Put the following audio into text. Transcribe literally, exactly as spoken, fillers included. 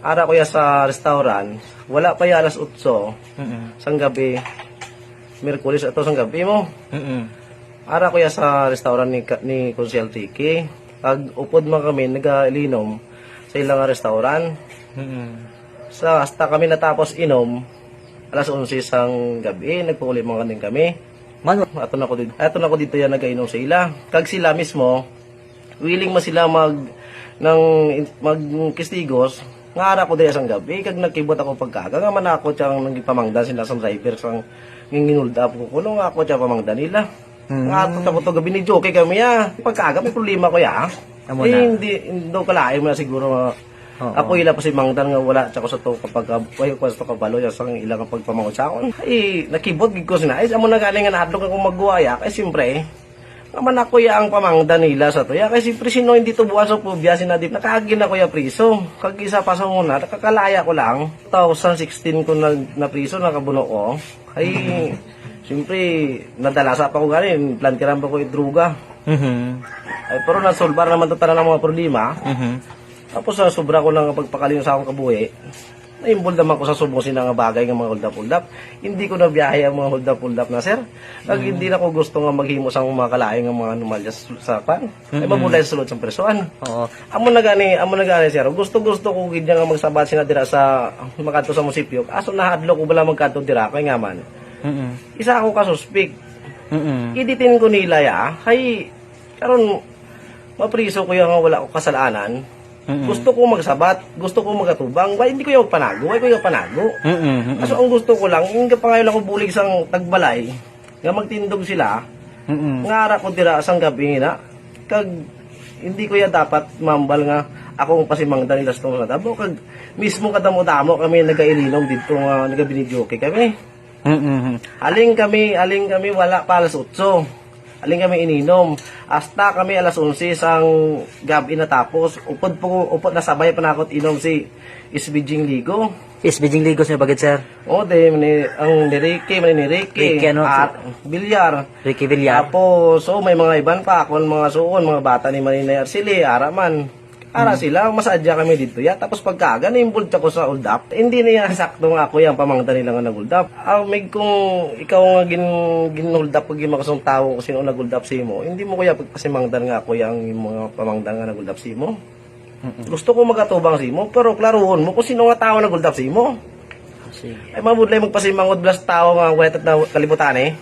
Ara ko ya sa restaurant, wala pa ya alas otso Mm-mm. sang gabi, Miyerkules ato sang gabi mo. Mm-mm. Ara ko ya sa restaurant ni ka-, ni Konsehal Tiki. Pag upod man kami, nagalinom sa ilang restaurant. Mm-mm. Sa, hasta kami natapos inom, alas onse sang gabi, nagpauli man din kami. Mano? Ato na ko did-, ato na ko dito yan nagainom sa ila. Kag sila mismo, willing man sila mag, nang, magkistigos, nga ara ko diri sang gabi, kag nakibot ako pagkaga, nga man ako siyang nagpamangdan sila sang driver, sang ginhold up ko, kuno nga ako siya pamangdan nila. Mm. Nga ato ako to gabi ni Jockey kami, ah. Pagkaga, may problema ko, ya. Amo Eh, na. hindi, hindi ko kalain mo na siguro nga Oo. ako ila pa si Mangdan nga wala siya ko sa to kapag, ay, ko sa to kabalo, ya, sang ilang pagpamangod sa akon. Ay, nakibot gid ko sina. Ay, amo na gani nga nahadlok ako magguwaya. Kay siyempre, nga man ako ya ang pamangdan nila sa to. Ya, kay siyempre, sino hindi tubuan sa pubya, sina di, nakaagi na ko ya priso. Kag isa pa sa una, nakakalaya ko lang. Two thousand sixteen ko na, na priso, nakabuno ko. Ay, siyempre, nadalasa pa ko gani, plantiran pa ko yung droga. Mhm. Ay, pero nasolbar naman to tanan ang mga problema. Mhm. Tapos sa sobra ko nang pagpakaliw sa akong kabuhi, na-involve naman ko sa subong sina nga bagay nga mga hold-up-hold-up. Hindi ko nabiyahe ang mga hold-up-hold-up na, sir. Kag Mm. hindi na ko gusto nga maghimo sa mga kalain nga mga anomalya sa, sa kwan. Ay, Mm-mm. mabulay sa sulod sa presoan. Oo. Amo na gani, amo na gani, sir. Gusto-gusto ko gid nga magsabat sina dira sa, makadto sa munisipyo. Aso nahadlok ko bala magkadto dira, kay nga man. Mm-mm. Isa ako ka suspek. Mm-mm. Iditin ko nila, ya. Hay, karon, mapriso ko ya nga wala ko kasalanan. Mm-mm. Gusto ko magsabat, gusto ko magatubang. Why hindi ko ya panago? Why ko ya panago? Mm-mm, mm-mm. Kaso ang gusto ko lang, yung kapangayon ako bulig sang tagbalay, nga magtindog sila, Mm-mm. nga ara ko dira sang gabi na. Kag hindi ko ya dapat mambal nga ako ang pasimangdan nila sa tungod sa damo. Kag mismo kadamo-damo kami nagailinom dito nga nagabinidyoke kami. Mm-mm. Aling kami, aling kami wala pa alas otso. Aling kami ininom. Hasta kami alas onse sang gabi natapos. Upod po, upod nasabay pa nakot inom si S B Jing Ligo. S B Jing Ligo siya bagid, sir? O, di, ni, ang ni Ricky, man ni Ricky. Ricky, ano? At Villar. Ricky Villar. Tapos, so, may mga iban pa. Akon mga suon, mga bata ni Manila Arceli, ara man. Ara Hmm. sila, masadya kami dito, ya. Tapos pagkaga, na-involve ako sa hold up. Hindi na yan sakto nga ako yung pamangtan nila nga nag-hold up. Ah, may kung ikaw nga gin, gin-hold up, pag yung makasong tao kung sino nag-hold up sa imo, hindi mo kaya pagpasimangtan nga ako yung mga pamangtan nga nag-hold up sa imo. Mm-mm. Gusto ko magatubang sa imo, pero klaruhon mo kung sino nga tao nag-hold up sa imo. Sige. Ay, mabudlay magpasimangod blas tao nga wala na kalibutan eh.